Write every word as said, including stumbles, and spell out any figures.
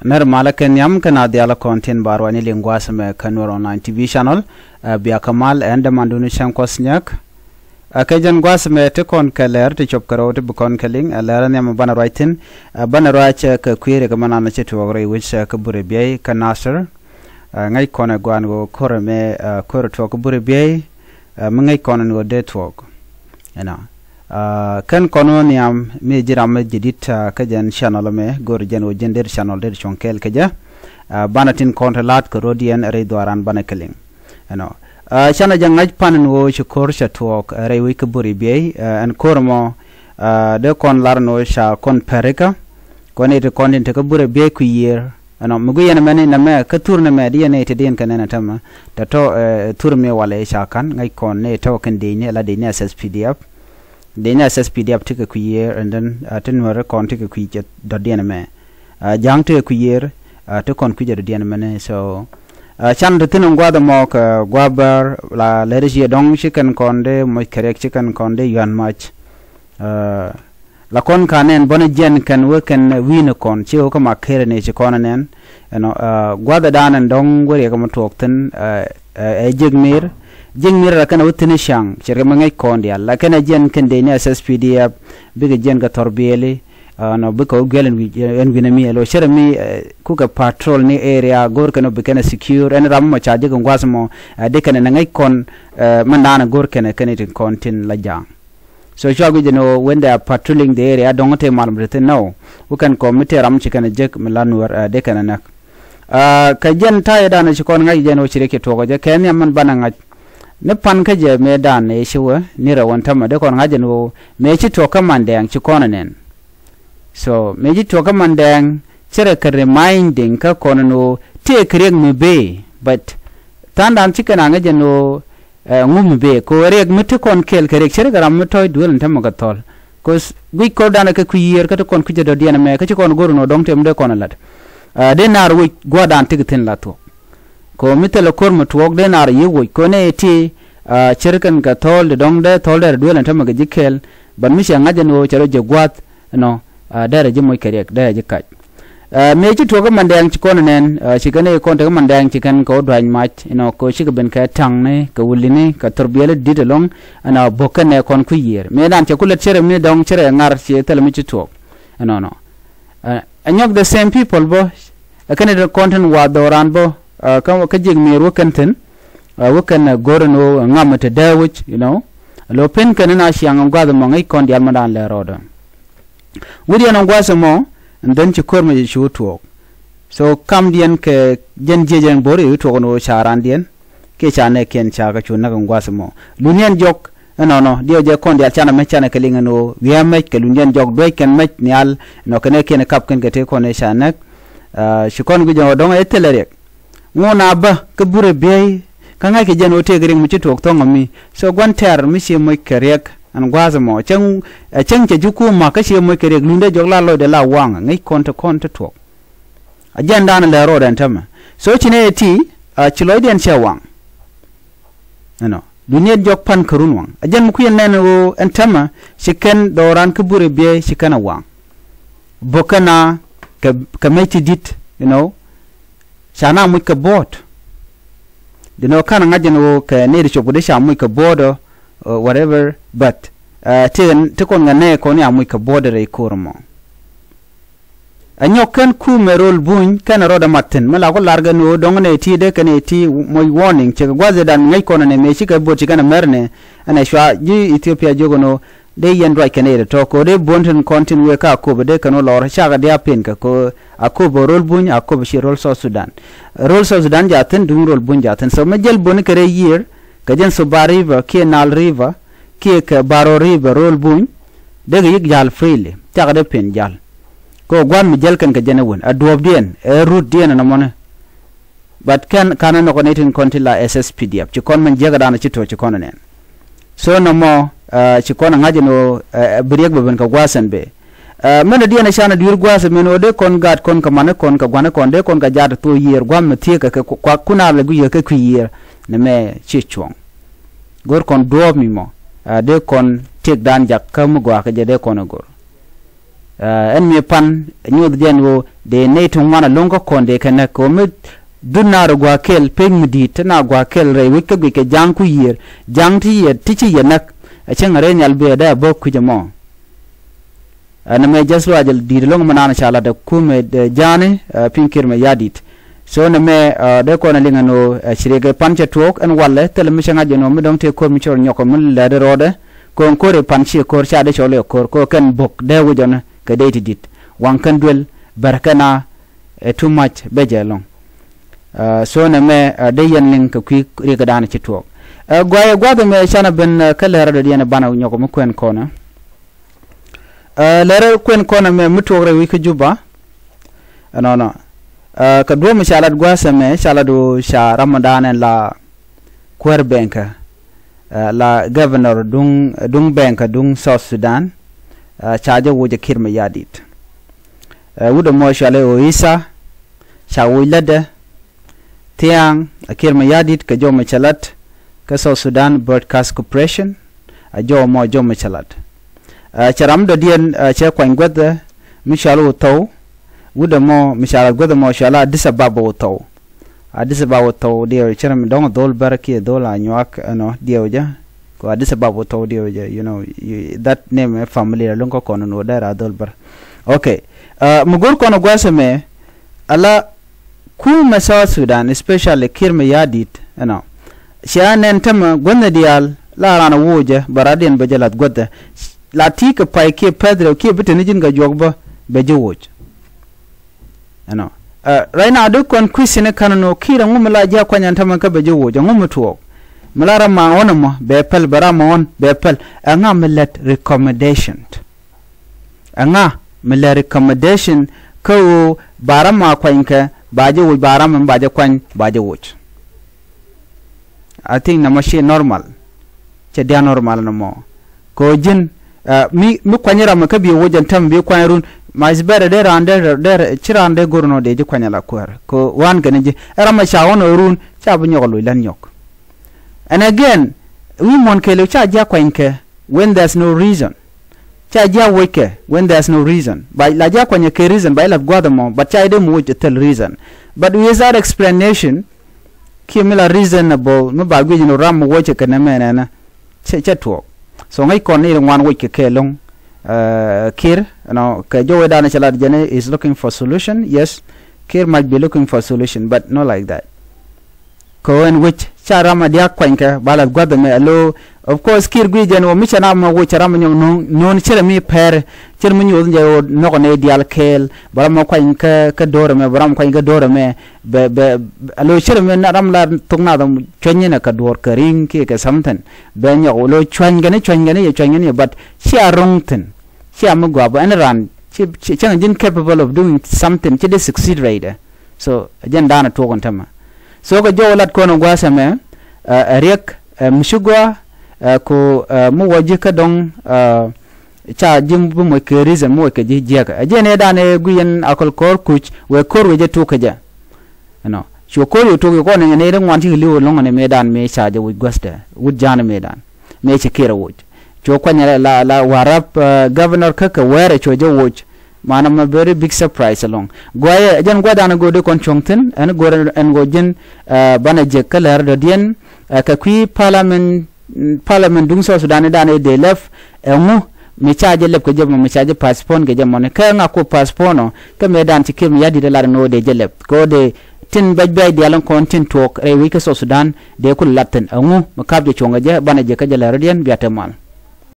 Nɛr malä kɛ nhiam kɛn a dhialä kɔn tin ba ruacni liŋ gua̱a̱th mɛ kä Nuer Online T V channel. Ɛ, bia kä mal ɛn dämandun cäŋ kuɔth nyäk. Ɛ, kɛ jɛn gua̱a̱th mɛ ti kɔn kɛ lɛr ti cop kɛ rɛw ti bi kɔn kɛ liŋ, ɛ, lɛr nhiam banɛ ruac thi̱n. Ɛ, banɛ ruac, ɛ, kɛ kui̱ ri kɛ mɛ nan ci tuɔɔk rɛy wi̱c, ɛ, kä Buri Biey kä Nasir. Ɛ, ŋäc kɔn ɛ gua̱a̱n ɣöö ko̱r ɛmɛ, ɛ, ko̱r ɛ tuɔɔk kä Buri Biey, ɛ, mi ŋäc kɔn ɛn ɣöö dee tuɔɔk. Ɛnɔ. Ɛ, kɛn kɔn wä nhiam mi ji̱ ram mi ji̱ di̱t, ɛ, kä jɛn channel ɛmɛ, go̱r jɛn wä jɛn der channel der cuɔ̱ŋ kɛɛl kɛ jɛ. Ɛ, banɛ tin kɔn te la̱t kɛ ro̱diɛn rɛy dhuaaran banɛ kɛ liŋ. Ɛnɔ. Ɛ, canɛ jɛ ŋa̱c pan ɛn wä ci ko̱r cɛ tuɔɔk, ɛ, rɛy wec kä Buri Biey, ɛ, ɛn ko̱r mɔ, ɛ, dee kɔn lar ɛn wä ca kɔn pɛrikä, kɔn i̱ ti kɔn tin te kä Buri Biey kui̱ yiër, Ɛnɔ, mi gui yɛn mɛni nɛmɛ kä thur nɛmɛ di yɛn nɛy te diɛn kɛ nɛn ɛ tämɛ. Tɛ tɔ, ɛ, thur mi walɛ ca ka̱n ŋäc kɔn nɛy tɔ̱ kɛn dec ni ala dec ni S S P D F. Dec ni S S P D F ti kɛ kui̱ yiër, and then, ɛ, ti nuɛri kɔn ti kɛ kui̱ cɛ dɔ̱diɛn ɛmɛ. Ɛ, ja̱ŋ ti kɛ kui̱ yiër, ɛ, ti kɔn kui̱ cɛ dɔ̱diɛn ɛmɛni. So, ɛ, can ti thi̱n in gua̱th ɛmɔ kɛ gua̱a̱ bär la lɛri ci yɛ dɔ̱ŋ ci kɛn kɔn dee moc kɛ riɛk ci kɛn kɔn dee yuan mac. Ɛ, la kɔn ka nɛn bɔnɛ jiɛn kɛn wee kɛn wi̱i̱ni kɔn ci wee kä ma kɛɛrɛ ni ci kɔn nɛn. Ɛnɔ, ɛ, gua̱thɛ da̱a̱n ɛn dɔ̱ŋ wee riɛk mɛ tuɔɔk thi̱n, ɛ, ɛ, ɛ jiɛk mi̱i̱r. Jiɛk mi̱i̱r la kɛn wee thi̱n ca̱ŋ ci riɛk mɛ ŋäc kɔn diaal. La kɛn ɛ jiɛn kɛn dec ni S S P D F, bikɛ jiɛn kɛ thɔr biɛli, ɛ, nɔ bikɛ wee guiɛl ɛn wi̱i̱, ɛn wi̱i̱ni mi ɛlɔ cɛrɛ mi, ɛ, kukɛ patrol ni area, go̱o̱r kɛn wee bi kɛn ɛ secure, ɛn ram mɔ ca jiɛk in gua̱th mɔ, ɛ, di kɛn ɛ nɛ ŋäc kɔn, ɛ, mɛn da̱a̱n ɛ go̱o̱r kɛn ɛ kɛn ɛ tin kɔn tin la ja̱a̱ŋ. So cua guic ɛn ɣöö when they are patrolling the area, dɔ̱ŋ te mal mi te thi̱n nɔ. Wä kɛn kɔm mi te ram ci kɛn ɛ jek mi la nuɔr, ɛ, dee kɛn ɛ näk. Ɛ, kɛ jɛn ta̱yɛ danɔ ci kɔn ŋa̱c jɛn ɣöö ci rɛk ci tuɔɔk ɛ jɛ kɛ nhiam mɛn banɛ ŋa̱c. Ni pan kä jɛ mëë dan ëë ci wä ni rɛw ɛn tämɛ dee kɔn ŋa̱c ɛn ɣöö mëë ci tuɔɔk kä man dɛɛŋ ci kɔn ɛ nɛn. So mëë ci tuɔɔk kä man dɛɛŋ cɛ rɛ kɛ reminding kä kɔn ɛn ɣöö tëë kɛ riɛk mi bëë, but tha̱a̱ŋdan ci kɛn a ŋäc ɛn ɣöö, ɛ, ŋu mi bëë kɛ ɣöö riɛk mi ti kɔn kɛɛl kɛ riɛk cɛ rɛ kɛ ram mi tɔ̱ɔ̱c duëël ɛn tämɛ kɛ thɔl. Cause guic ko̱rdan ɛ kɛ kui̱ yiër kä ti kɔn kui̱ cɛ dɔ̱diɛn ɛmɛ kä ci kɔn go̱r ɛn ɣöö dɔ̱ŋ tëë mi dee kɔn ɛ la̱t. Ɛ, dee naar woc gua̱a̱rdan ti kɛ thi̱n la thuɔ̱k. Kɛ ɣöö mi thilɛ ko̱r mi tuɔɔk dee naar yiëë woc kɛ ɣöö nɛy ti, ɛ, cär kɛn kɛ thɔɔl ti dɔ̱ŋ dee thɔɔl dee rɛ duëël ɛn tämɛ kɛ ji̱ kɛɛl. But mi cɛ ŋa̱c ɛn ɣöö cɛ rɔ jɛ gua̱a̱th ɛnɔ, ɛ, dee rɛ ji̱ moc kɛ riɛk dee rɛ ji̱ kac. Ɛ, mëë ci tuɔɔk kä man dɛɛŋ ci kɔn ɛ nɛn, ɛ, ci kɛn ɛ kɔn te kä man dɛɛŋ ci kɛn kɛ wä dua̱ny mac ɛnɔ kɛ ɣöö cikɛ ben kɛ ta̱ŋni kɛ wä li̱ni kɛ thɔr biɛli di̱t ɛlɔ̱ŋ ɛnɔ bo̱k kɛn ɛ kɔn kui̱ yiër. Mëë dan cɛ ku lät cɛ rɛ mi dɔ̱ŋ cɛ rɛ ŋa̱r ci thilɛ mi ci tuɔɔk. Ɛnɔnɔ. Ɛ, ɛ nyɔk the same people bä, ɛ kɛn ɛ kɔn tin wa dhɔran bä, ɛ, kä, kä jiɛk mi̱i̱r wä kɛn thi̱n, ɛ, wä kɛn, ɛ, go̱r ɛn ɣöö ŋam ɛ te dee wi̱c, you know. Lo pen kɛn ɛn a ciaŋ ɛn gua̱th ɛmɔ ŋäc kɔn diaal ma dan lɛ rɔɔdɛ. Wi̱diɛn ɛn gua̱th ɛmɔ, and then ci ko̱r mɛ ci cu tuɔɔk. So kamdiɛn kɛ jɛn jiɛc ɛn bo̱r i̱ tuɔɔk ɛn ɣöö ca randiɛn. Kiɛ ca nɛɛkiɛn ca kɛ cu näk in gua̱th ɛmɔ. Luniɛn jɔk ɛnɔnɔ diɛw jɛ kɔn diaal canɛ mɛ canɛ kɛ liŋ ɛn ɣöö wi̱i̱ mɛc kɛ luniɛn jɔk duec kɛn mɛc nhial. Nɔ kɛ nɛɛkiɛn kap kɛn kɛ tëë kɔn ëë ca näk. Ɛ, ci kɔn guic ɛn ɣöö dɔ̱ŋ ɛ thilɛ riɛk. Ŋun a bä kä burɛ biey kä ŋa̱ckɛ jɛn ɣöö tëëk riɛk mi ci tuɔɔk thɔ̱ŋ ɛmi. So gua̱n tɛ̈r mi cië moc kɛ riɛk ɛn gua̱a̱th ɛmɔ cäŋ, ɛ, cäŋ cɛ ji̱ kum ma̱k kä cië moc kɛ riɛk lundɛ jɔk la lɔcdɛ la waŋ ŋäc kɔn te kɔn te tuɔɔk. A jɛn da̱a̱n lɛ ro̱o̱dɛ ɛn tämɛ. So ci nɛ ɛ ti, a, ci lɔcdiɛn cɛ waŋ. Ɛnɔ. Duundɛ jɔk pan kärun waŋ. A jɛn mi kui̱ ɛn nɛn ɣöö ɛn tämɛ ci kɛn dhɔran kä burɛ biey ci kɛn ɛ waŋ. Bo̱k kɛn a kɛ, kɛ mec ti di̱t, you know. Ca na muc kɛ bo̱o̱t. Dinɔ ka̱n ŋa̱c ɛn ɣöö kɛ nɛy ti cop kɛ dee ca muc kɛ bo̱o̱t ɔ, uh, whatever, but, uh, ti, ti kɔn ŋɛ nɛy kɔn ya muc kɛ bo̱o̱t rɛy ko̱r ɛmɔ. Ɛ nyɔk kɛn kumɛ rol buny kɛn rɔɔdɛ mat thi̱n mi la ku lar kɛn ɣöö dɔ̱ŋ nɛ ti dee kɛn ɛ ti moc warning cɛ kɛ gua̱th ɛ dan ŋäc kɔn ɛnɛ mëë cikɛ bo̱o̱t ci kɛn ɛ mɛr ɛnɛ. Ɛnɛ cua ji̱ Ethiopia jiök ɛn ɣöö dee yɛn ruac kɛn ɛ yɛ tɔ̱ kɛ ɣöö dee buɔ̱n tin kɔn tin wëë kä Akobo dee kɛn ɣöö lɔr cakɛ dee a pen kɛ kɛ ɣöö Akobo rol buny, Akobo ci rol South Sudan. Rol South Sudan jaathin duŋ rol buny jaathin. So mi jäl buɔ̱n kɛ rɛy yiër kɛ jɛn Suba River kiɛ Nile River kiɛ kɛ Baro River rol buny. Dee kɛ yik ja̱l freely cakɛ dee pen ja̱l. Kɛ ɣöö gua̱n mi jäl kɛn kɛ jɛn ɛ wun a duɔ̱ɔ̱pdiɛn ɛ rutdiɛn ɛnɔmɔni. But kɛn ka̱n ɛ nhɔk ɛ ni tin kɔn ti la S S P D F ci kɔn mɛn jiäkädan ci tuɔɔk ci kɔn ɛ nɛn. So nɔmɔ, uh, ci kɔn ɛ ŋa̱c ɛn ɣöö, uh, bi riɛk bɛ ben kɛ gua̱a̱th ɛn bee. Uh, mɛn dɔ̱diɛn ɛ can ɛ dui̱r gua̱a̱th ɛmɛn ɣöö dee kɔn gaat kɔn kɛ ma̱n ɛ kɔn kɛ gua̱n ɛ kɔn dee kɔn kɛ jaat ɛ thok yiër gua̱a̱th mi thieekä kɛ ku-, kuak kun a lɛ gui̱c kɛ kɛ kui̱ yiër. Nɛ mɛ ci cuɔ̱ŋ. Go̱r kɔn duɔ̱ɔ̱p mi mɔ, uh, dee kɔn tiekdan jak kä mi gɔaa kɛ jɛ dee kɔn ɛ go̱r. Ɛn mi pan nyuɔth jɛn ɣöö dee nɛy ti ŋuan alo̱ŋ kä kɔn dee kɛ näk kɛ ɣöö mi dhut naar gua̱a̱ kɛl pek mi di̱i̱t ti naar gua̱a̱ kɛl rɛy wec kä guic kɛ ja̱a̱ŋ ku yiër ja̱a̱ŋ ti yiër ti ci yiër näk. Ɛ cäŋ rɛy nhial bi ɛ dee a bo̱k kui̱c ɛmɔ. Ɛ nɛmɛ jɛs luac di̱i̱t lo̱ŋ mi naan ca lat ɛ kumɛ ja̱a̱ni pi̱n Kiir Mayardit. So nɛmɛ dee kɔn ɛ liŋ ɛn ɣöö ɛ ci riɛk ɛ pan cɛ tuɔɔk ɛn walɛ thilɛ mi cɛ ŋa̱c ɛn ɣöö mi dɔ̱ŋ tëë ko̱r mi cɔl nyɔk ɛ mi lɛt ɛ rɔɔdɛ. Ko̱ŋ ko̱r ɛ pan ciɛ ko̱r ca dee cɔl ɛ ko̱r ko̱ kɛn bo̱k dee wi̱c ɔnɛ kɛ dee ti di̱t waŋ kɛn duel bɛr kɛn a ɛ too much bɛ jɛ lɔŋ. So nɛmɛ dee yɛn liŋ kɛ kui̱ riɛk ɛ da̱a̱n ci tuɔɔk. Guayɛ gua̱th ɛmɛ canɛ ben kä lɛr ɛ dɔ̱diɛn ɛ banɛ nyɔk ɛ mi kuɛn kɔnɛ. Lɛr ɛ kuɛn kɔnɛ mɛ mi tuɔɔk rɛy wi̱c kä Juba. Ɛnɔnɔ kɛ duɔ̱ɔ̱p mi ca lat gua̱a̱th ɛmɛ ca lat ɣöö ca ram ɛ da̱a̱n ɛn la kuäär bɛŋkä la governor duŋ duŋ bɛŋkä duŋ South Sudan. Ca jɛ woc ɛ Kiir Mayardit. Wut ɛmɔ cɔalɛ ɣöö Isa ca woc lätdɛ thia̱a̱ŋ ɛ Kiir Mayardit kɛ jɔmɛ cɛ lat kä South Sudan Broadcast Corporation. Ɛ jɔmɔ jɔmɛ cɛ lat. Cɛ ram dɔ̱diɛn cɛ kuany guäthɛ mi cɔal wä thɔw. Wut ɛmɔ mi ca lat guäthɛ mɔ cɔal Addis Ababa wä thɔw. Addis Ababa wä thɔw diɛw cɛ ram dɔ̱ŋ dhol bär kiɛ dhol a nyuak ɛnɔ diɛw jɛ. Kɔ Addis Ababa wä thɔw diɛw jɛ you know that name ɛ familiar lo̱ŋ kä kɔn ɛn wä dɛr a dhol bär. Okay. Mi go̱r kɔn ɛ gua̱a̱th ɛmɛ ala kumɛ South Sudan especially Kiir Mayardit ɛnɔ. Cia nɛn tämɛ guäthni diaal la raan a woc jɛ bɛ radiɛn bɛ jɛ lath guäthɛ. La ti kɛ pay kiɛ pɛth rɛw kiɛ bi te ni ji̱n kɛ juɔk bä bɛ jɛ woc. Ɛnɔ right now dee kɔn kui̱cini ka̱n ɛn ɣöö Kiir ɛŋu mi la ji̱ a kuany ɛn tämɛ kä bɛ jɛ woc ɛŋu mi tuɔɔk. Mi la ram ma ɣɔn ɛmɔ bɛ päl bɛ ram ma ɣɔn bɛ päl. Ɛŋa mi lät recommendation. Ɛŋa mi lɛ recommendation kä ɣöö ba ram a kuanykɛ ba jɛ woc ba ram ɛn ba jɛ kuany ba jɛ woc. I think nɛmɔ ci normal. Cɛ diaal normal nɔmɔ kɛ ɣöö ji̱n mi mi kuany ram kä bi woc ɛn tɛm bi kuany run. Ma is better dee raan dee dee ci raan dee go̱r nɔ dee ji̱ kuany ala kuäär kɛ ɣöö wan kɛn ji̱ ɛ ram a ca ɣɔn ɛ run ca bi nyɔk a loc län nyɔk. And again wi̱i̱ muɔ̱n kɛɛliw ca ji̱ a kuanykɛ when there's no reason. Ca ji̱ a wockɛ when there's no reason ba la ji̱ a kuanyɛ kɛ reason ba ilɛ gua̱th ɛmɔ but ca idɛ mi woc a thil reason. But without explanation kiɛ mi la reasonable mi ba guic ni ram mi wockɛ kɛ nɛ mɛnɛ nɛ. Cɛ cɛ tuɔɔk. So ŋäc kɔn ni ri ŋuan wockɛ kɛ lo̱ŋ. Kiir ɛnɔ kɛ jɔwɛ danɛ cɛ lat jɛn is looking for solution. Yes, Kiir might be looking for solution but not like that. Kɛ ɣöö ɛn wec ca ram a dia̱a̱k kuanykɛ ba lath gua̱th ɛmɛ alo. Of course Kiir guic jɛn wä mi cɛ ram a woc cɛ ram a nyɔk no̱o̱ŋ no̱o̱n cɛ rɛ mi pɛr cɛ rɛ mi nyoth jɛ wä nhɔk nɛ diaal kɛɛl ba ram a kuany kä kä do̱r ɛmɛ ba ram a kuany kä do̱r ɛmɛ. Bɛ bɛ alo cɛ rɛ mi ram la thok nath cuany nɛ kɛ duɔ̱ɔ̱r kɛ ri̱ŋ kiɛ kɛ something. Bɛ nyɔk alo cuany kɛn cuany kɛn yɛ cuany kɛn yɛ but cia ro̱ŋ thi̱n. Cia mi gɔaa bä ɛn ran cäŋ ji̱n capable of doing something ci dee succeed rɛydɛ. So jɛn da̱a̱n a tuɔk ɛn tämɛ. So kɛ jɔw lat kɔn ɛ gua̱a̱th ɛmɛ ɛ riɛk ɛ mi ci gɔaa ɛ ku ɛ mi wä ji̱ kä dɔ̱ŋ ɛ ca ji̱ bi moc kɛ reason mi wä kɛ ji̱ jiɛk ɛ jɛn ɛ da̱a̱n ɛ gui̱c ɛn akɔl kɔr kuc wee ko̱r wee jɛ tuɔk kɛ jɛ. Ɛnɔ cu ko̱r wee tuɔk kɛ kɔn ɛ nɛ ri ŋuan cikɛ li̱w ɛlɔ̱ŋ ɛn ɛ mëë da̱a̱n mëë ca jɛ wi̱c gua̱thdɛ wut ja̱a̱n ɛ mëë da̱a̱n. Mëë ci Kiir ɛ woc cu kuany la la Warap governor kä kɛ wɛɛrɛ cu jɛ woc. Man a very big surprise along. Guayɛ jɛn guadan go̱o̱r di kɔn cuɔ̱ŋ thi̱n ɛn go̱o̱r ɛn go̱o̱r ji̱n banɛ jek kä lɛr dɔ̱diɛn kɛ kui̱ parliament. Parliament duŋ South Sudan idan i̱ dee lɛp ɛŋu mi ca jɛ lɛp kɛ jɛ mɔ mi ca jɛ postpone kɛ jɛ mɔni kɛ ŋa ku postpone ɔ kɛ mëë dan ci Kiir mi ya̱di̱t ilat ɛn ɣöö dee jɛ lɛp kɛ ɣöö dee tin bɛc bɛc diaal in kɔn tin tuɔɔk rɛy wec kä South Sudan dee kul lat thi̱n ɛŋu mi kap jɛ cuɔ̱ŋ kɛ jɛ banɛ jek kä jɛ lɛr dɔ̱diɛn bia te mal.